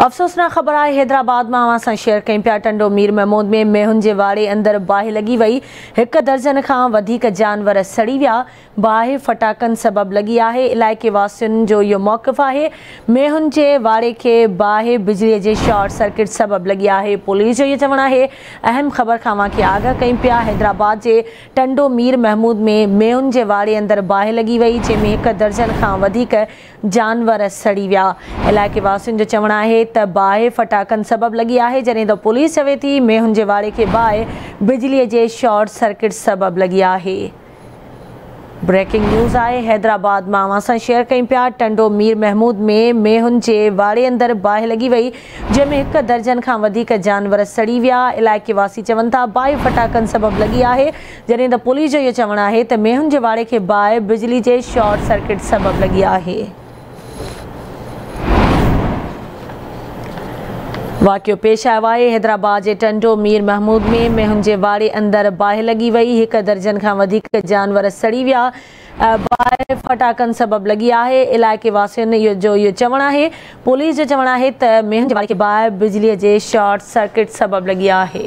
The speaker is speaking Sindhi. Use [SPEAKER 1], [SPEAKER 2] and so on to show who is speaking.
[SPEAKER 1] افسوسناڪ خبر آهي حيدرآباد مان اوهان سان شيئر ڪيون پيا ٽنڊو مير محمود ۾ مينهن جي واڙي اندر باهه لڳي وئي، هڪ درجن کان وڌيڪ جانور سڙي ويا، باهه ڦٽاڪن سبب لڳي آهي، علائقي واسين جو اهو موقف آهي مينهن جي واڙي کي باهه بجلي جي شارٽ سرڪٽ سبب لڳي آهي، پوليس جو اهو چوڻ آهي. اهم خبر کان اوهان کي آگاهه ڪيون پيا حيدرآباد جي ٽنڊو مير محمود ۾ مينهن جي واڙي اندر باهه لڳي وئي جنهن ۾ هڪ درجن کان وڌيڪ جانور سڙي ويا. علائقي واسين جو چوڻ آهي ته باهه ڦٽاڪن سبب لڳي آهي، جڏهن ته پوليس چوي ٿي مينهن جي واڙي کي باهه بجلي جي شارٽ سرڪٽ سبب لڳي آهي. بريڪنگ نيوز آهي حيدرآباد مان اوهان سان شيئر ڪيون پيا ٽنڊو مير محمود ۾ مينهن جي واڙي اندر باهه لڳي وئي جنهن ۾ هڪ درجن کان وڌيڪ جانور سڙي ويا. علائقي واسي چون ٿا باهه ڦٽاڪن سبب لڳي آهي، جڏهن ته پوليس جو اهو چوڻ آهي ته مينهن جي واڙي کي باهه بجلي جي شارٽ سرڪٽ سبب لڳي آهي. واقعو پيش آيو آهي حيدرآباد جي ٽنڊو مير محمود ۾ مينهن جي واڙي اندر باهه لڳي وئي، هڪ درجن کان وڌيڪ جانور سڙي ويا، باهه ڦٽاڪن سبب لڳي آهي، علائقي واسين جو اهو چوڻ آهي، پوليس جو چوڻ آهي ته مينهن جي واڙي کي باهه بجلي جي شارٽ سرڪٽ سبب لڳي آهي.